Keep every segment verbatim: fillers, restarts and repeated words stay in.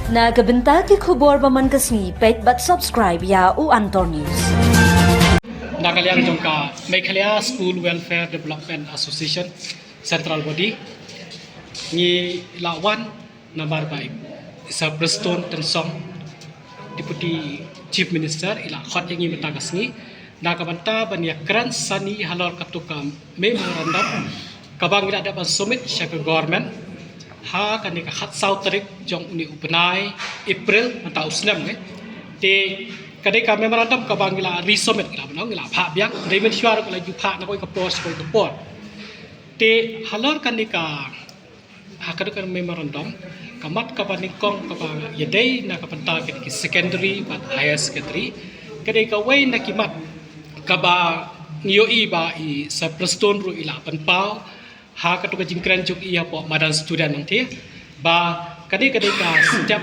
Na ka bynta ki khubor ba man ka sngi, peit bad subscribe ïa u Antor News. Na ka liang jong ka Meghalaya School Welfare Development Association Central Body, ngi la wan namar ba i Sir Prestone Tynsong, Deputy Chief Minister, i la khot ïa ngi mynta ka sngi na ka bynta ban ïakren sani halor katu ka memorandum kaba ngi la dep ban submit sha ka government ha kane ka khatsaw tarik jong une u bnai April mynta u snem, eh. Te ka dei ka memorandum kaba ngi la resubmit, ngi la, ngi la phah biang, dei mynshuwa ruh ngi la ju phah na kawei ka por sha kawei ka por. Te halor kane ka, ha kane ka memorandum, ka mat kaba nyngkong kaba ïadei na ka bynta kine ki secondary bad higher secondary, ka dei kawei na ki mat kaba ngi ïohi ba i Sir Prestone ruh i la pynpaw ha katu ka jingkren jong i hapoh madan student nangta, ba kane ka dei ka step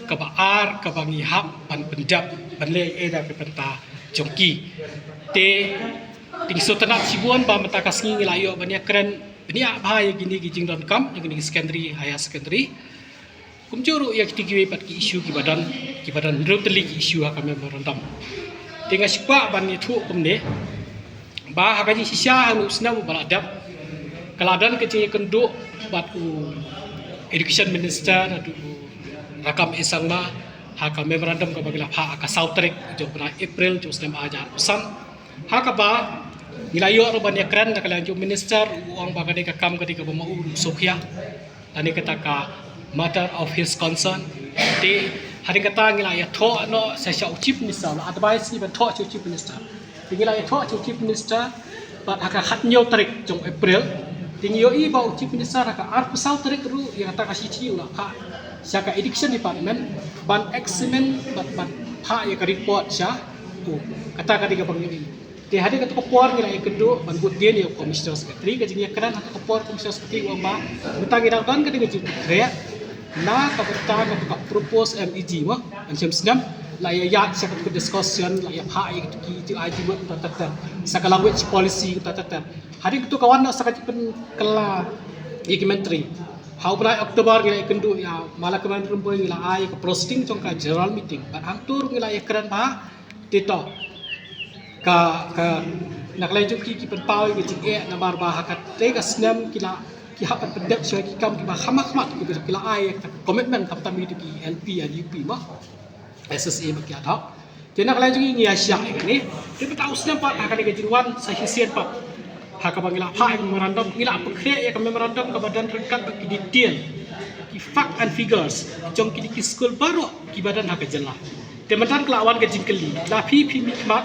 kaba ar kaba ngi hap ban pyndep ban leh ei ei da ka bynta jong ki. Te te ngi sngewtynnat shibun ba mynta ka sngi ngi la ïoh ban ïakren bniah bha ïa kine ki jingdonkam, ïa kine ki secondary, higher secondary. Kumjuh ruh ïa kiti kiwei pat ki issue kiba don, kiba don hynriew tylli ki issue ha ka memorandum. Te nga sngewkwah ban ïathuh kumne ba ha ka jingshisha ha une u snem uba la dep, ka la don ka jingïakynduh bad u Education Minister, haduh u Rakkam A Sangma, ha ka memorandum kaba ngi la phah ha ka saw tarik jong u bnai April jong u snem ar hajar arphew san. Ha kaba ngi la ïoh ruh ban ïakren na ka liang jong u Minister, u ong ba ka dei ka kam ka dei kaba ma u ruh u sngewkhia lane kata ka matter of his concern. Te hadien kata ngi la ïathoh noh sha, sha u Chief Minister, la advice ngi ban thoh sha u Chief Minister. Te ngi la ïathoh sha u Chief Minister bad ha ka khathynñiew tarik jong April, te ngi ïohi ba u Chief Minister ha ka arphew saw tarik ruh ïa kata ka shithi u la phah sha ka Education Department ban examine bad ban phah ïa ka report sha u. Kata ka dei kaba ngi ïohi. Te hadien kata ka por ngi la ïakynduh ban bud dien ïa u Commissioner Secretary, ka jingïakren ha kata ka por Commissioner Secretary u ong ba mynta ngi dang don ka dei ka jingpynkhreh na ka bynta katu ka proposed M E G mo, ban shem snem, la ïa ïaid sha katu ka discussion, la ïa phah ïa katu ki, ki, ki, ki, ter ter, sha ka language policy ter ter ter. Hadien katu ka wan noh sha ka jingpynkylla ïa ki myntri. Ha u bnai October ngi la ïakynduh ïa Malakmane Rymbui, ngi la ai ka proceeding jong ka general meeting. Bad hangto ruh ngi la ïakren ba te to ka, ka, na ka liang jong ki, ki pynpaw ïa ka jingeh namar ba ha katei ka snem ki la, ki hap ban pyndep shuwa ki kam kiba kham khmat, ki, ki la ai ka commitment tam tam ïa ki L P, ïa U P mo, S S A bad ki ad hoc. Te na ka liang jong ngi ngi ïa shah ïa kane. Te mynta u snem pat ha kane ka jingwan sa shisien pat, ha kaba ngi la phah ïa ka memorandum, ngi la pynkhreh ïa ka memorandum kaba don ryngkat bad ki detail, ki fact and figures jong kine ki skul baroh kiba don ha ka jylla. Te mynta ka la wan ka jingkylli, la phi, phi mihkhmat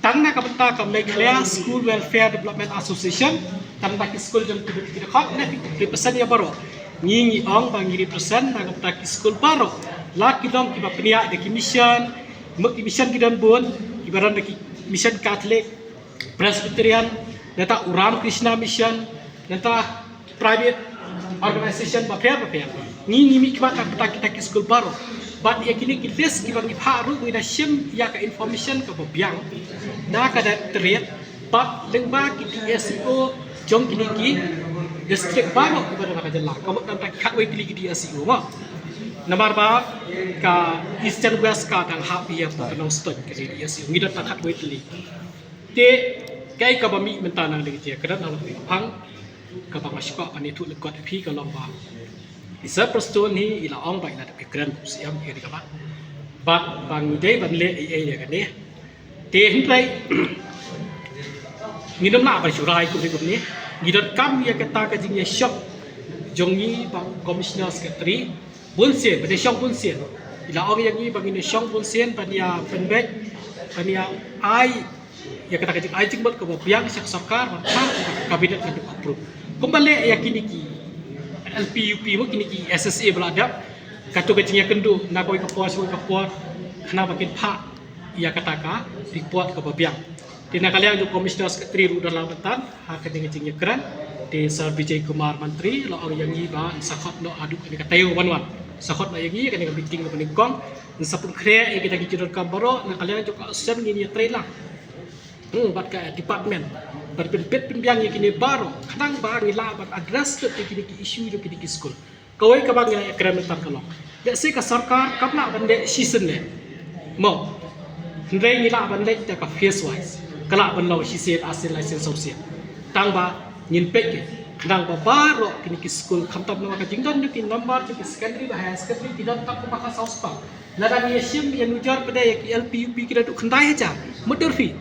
tang na ka bynta ka Meghalaya School Welfare Development Association, tang na ki skul jong ki, ki dkhot, ne phi represent ïa baroh? Ngi, ngi ong ba ngi represent na ka bynta ki skul baroh, la ki long kiba pynïaid da ki mission, mut ki mission ki don bun, kiba don da ki mission Catholic, Presbyterian, nangta u Ramakrishna Mission, nangta private organization bapher bapher. Ngi, ngi mihkhmat na ka bynta kita ki skul baroh. Bad ïa kine ki list kiba ngi phah ruh ngi da shim ïa ka information kaba biang na ka directorate bad lyngba ki D S E O jong kine ki district baroh kiba don ha ka jylla. Ka mut tang ki khatwei tylli ki D S E O mo. Namar ba ka Eastern West ka dang hap ïa ka Nongstoiñ ka D S E O, ngi don tang khatwei tylli. Te kaei kaba mih mynta na ka liang jong ka, ka don ha la ka phang kaba nga shu kwah ban ïathuh lyngkot ïa phi ka long ba i Sir Prestone hi i la ong ba i la dep ïakren bad u C M ïa kane ka mat, bad ba ngi dei ban leh ei ei ïa kane. Te hynrei ngim lah ban shu rai kumne kumne. Ngi donkam ïa kata ka jingïashong jong ngi bad Commissioner Secretary. Bunsien, ban ïashong bunsien. I la ong ïa ngi ba ngin ïashong bunsien ban ïa pynbeit, ban ïa ai ïa kata ka jingai jingmut kaba biang sha ka sorkar, ban phah sha ka cabinet ban approve. Kumba leh ïa kine ki L P U P mo, kine ki S S A ba la dep, kato ka jingïakynduh na kawei ka por sha kawei ka por, khnang ba kin phah ïa kata ka report kaba biang. Te na ka liang jong u Commissioner Secretary ruh u don lang bynta ha kane ka jingïakren. Te Sir Vijay Kumar Mantri la ong ïa ngi ba yn sa khot noh haduh kane ka taïew ban wan, sa khot noh ïa ngi kane ka meeting kaba nyngkong, yn sa pynkhreh ïa kita ki jingdonkam baroh. Na ka liang jong ka association ngin ïatrei lang, hmm, bad ka department ban pynbit pynbiang ïa kine baroh, khnang ba ngin lah ban address lut ïa kine ki issue jong kine ki skul. Kawei kaba ngi la ïakren mynta ka long Biang seh ka sorkar kam lah ban leh shisien leh. Mo. Hynrei ngi lah ban leh da ka phase wise. Ka lah ban long shisien, arsien, laisien, sawsien. Tang ba ngin peit ki. Khnang ba baroh kine ki skul khamtam namar ka jingdon jong ki number jong ki secondary bad higher secondary ki don tang kumba ka saw spah. Lada ngi ïa shim ïa nujor pat de ïa ki L P U P ki da duh khyndai hajar. Mutdur phi.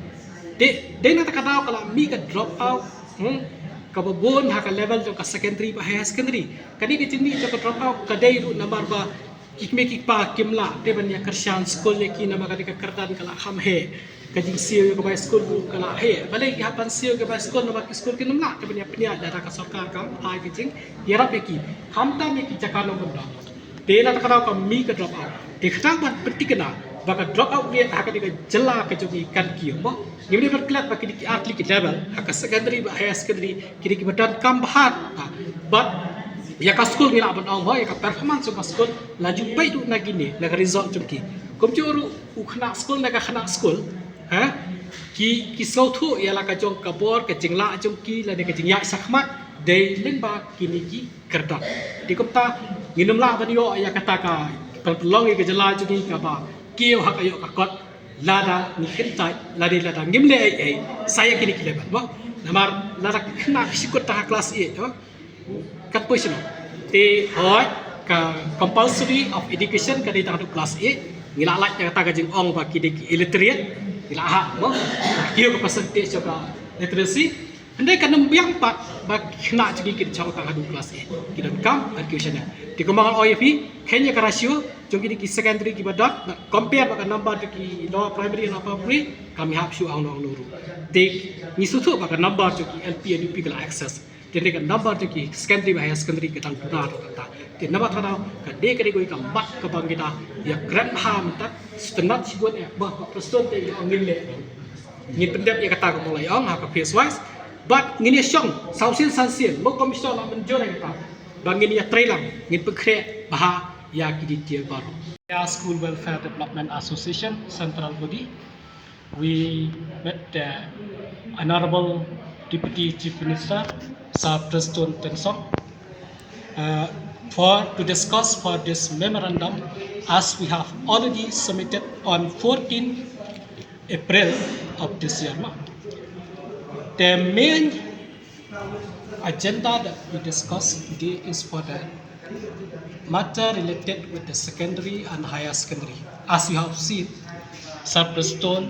Dei, dei na kata ka daw ka la mih ka drop out. Hmm? Kaba bun ha ka level jong ka secondary bad higher secondary. Kane ka jingmih jong ka drop out ka dei ruh namar ba ki kmie ki kpa kim lah te ban ïa kyrshan skul ïa ki namar ka dei ka kyrdan ka la kham heh. Ka jingsiew ïa ka bai skul ruh ka la heh. Balei ki hap ban siew ïa ka bai skul namar ki skul kim lah te ban ïa pynïaid lada ka sorkar kam ai ka jingïarap ïa ki. Khamtam ïa ki jaka nongkyndong. Te na kata ka daw ka mih ka drop out. Te kata ban pynthikna ba ka drop out rate ha kane ka jylla ka jong ngi kan kiew mo. Ngim dei ban klet ba kine ki ar tylli ki level ha ka secondary bad higher secondary kine kiba donkam bha. Ha, bad ïa ka skul ngi lah ban ong mo ïa ka performance jong ka skul la ju peit ruh na kine na ka result jong ki. Kumjuh ruh u khynnah skul na ka khynnah skul, ha, ki, ki sngewthuh ïa la ka jong ka bor ka jinglah jong ki lane ka jingïaid shakhmat dei lyngba kine ki kyrdan. Te kumta ngin ym lah ban ïoh ïa kata ka pynlong ïa ka jylla jong ngi kaba kiew ha ka ïoh ka kot lada ngi kyntait lane lada ngim leh ei ei sa ïa kine ki level mo. Namar lada ki khynnah ki shu kut tang ha class eight mo. Kat poi shano. Te hooid ka compulsory of education ka dei tang haduh class eight. Ngi la lait ïa kata ka jingong ba ki dei ki illiterate. Ngi la hap mo. Kiew ka percentage jong ka literacy. Hynrei kan ym biang pat ba ki khynnah jong ngi kin shong tang haduh class eight. Ki donkam ban kiew shane. Te kumba ngan ong ïa phi, khein ïa ka ratio jong kine ki secondary kiba dang, na compare bad ka number jong ki lower primary and upper primary, kam hap shuh angno angno ruh. Te ngi sngewthuh ba ka number jong ki L P and U P ka la excess. Te hynrei ka number jong ki secondary bad higher secondary ka dang duna ruh kata. Te namar kata ka dei, ka dei kawei ka mat kaba ngi da ïakren ha mynta, shu tynnat shibun eh, ba, ba Prestone te ïa ong ngin leh. Ngin pyndep ïa kata kumba la ong ha ka phase wise. Bad ngin ïa shong saw sien san sien, mo commissioner la mynjur ïa kata. Ba ngin ïa trei lang, ngin pynkhreh bha ïa ki detail baroh. Area School Welfare Development Association, central body. We met the Honorable Deputy Chief Minister, Sir Prestone Tynsong, uh, for to discuss for this memorandum as we have already submitted on fourteen April of this year. No? The main agenda that we discuss today is for the matter related with the secondary and higher secondary. As you have seen, Sir Prestone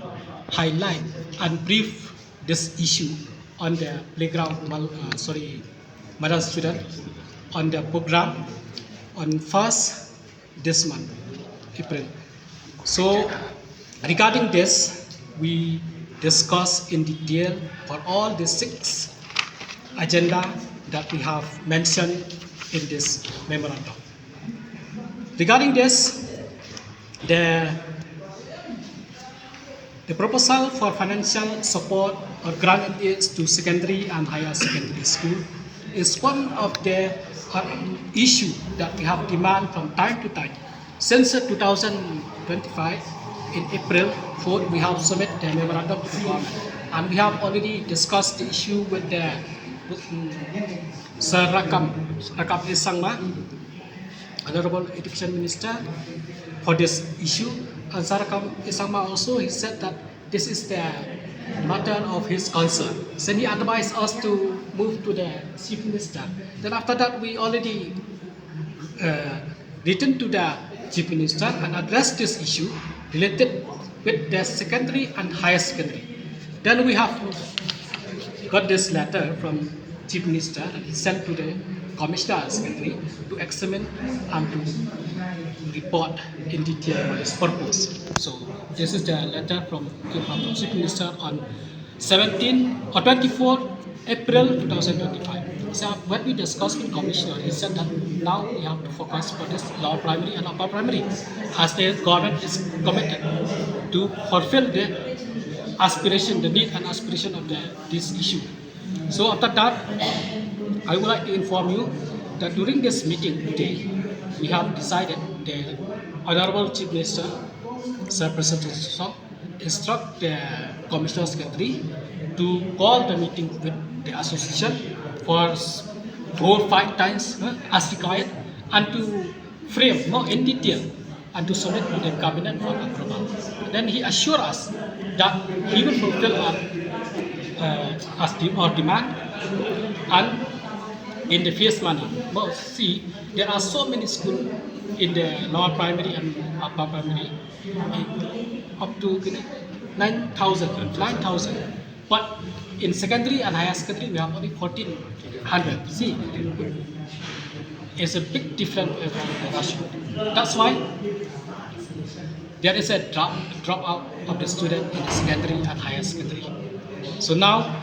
highlight and brief this issue on the playground, mal- uh, sorry, madam student, on the program on first this month, April. So, regarding this, we discuss in detail for all the six agenda that we have mentioned in this memorandum. Regarding this, the the proposal for financial support or grant aids to secondary and higher secondary school is one of the uh, issue that we have demand from time to time. Since uh, two thousand twenty-five, in April fourth, we have submitted the memorandum to the government, and we have already discussed the issue with the with, um, Sir Rakkam, Rakkam A Sangma, Honorable Education Minister, for this issue. And Sir Rakkam A Sangma also, he said that this is the matter of his concern. Then he advised us to move to the Chief Minister. Then after that, we already uh, written to the Chief Minister and addressed this issue related with the secondary and higher secondary. Then we have got this letter from Chief Minister that he sent to the Commissioner Secretary to examine and to report in detail on this purpose. So this is the letter from, from Chief Minister on seventeen or twenty-four April two thousand twenty-five. So when we discussed with Commissioner, he said that now we have to focus for this lower primary and upper primary, as the government is committed to fulfill the aspiration, the need and aspiration of the this issue. So after that, I would like to inform you that during this meeting today, we have decided the Honorable Chief Minister, Sir Prestone Tynsong, instruct the Commissioner Secretary to call the meeting with the association for s- four, five times uh, as required and to frame, no, in detail, and to submit to the cabinet for approval. Then he assured us that he will fulfill our, uh, as the, our demand and in the fast manner. But see, there are so many schools in the lower primary and upper primary, up to nine thousand, nine thousand. But in secondary and higher secondary, we have only fourteen hundred. See, it's a big difference with the ratio. That's why there is a drop dropout of the student in the secondary and higher secondary. So now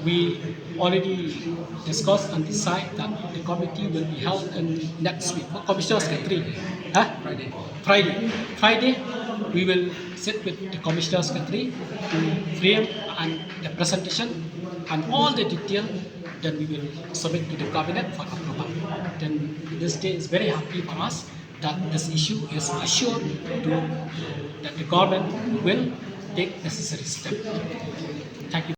we already discussed and decide that the committee will be held in next week. Commissioner Secretary, huh? Friday. Friday. Friday, we will sit with the Commissioner Secretary to frame and the presentation and all the detail. Then we will submit to the cabinet for approval. Then this day is very happy for us that this issue is assured to that the government will take necessary step. Thank you.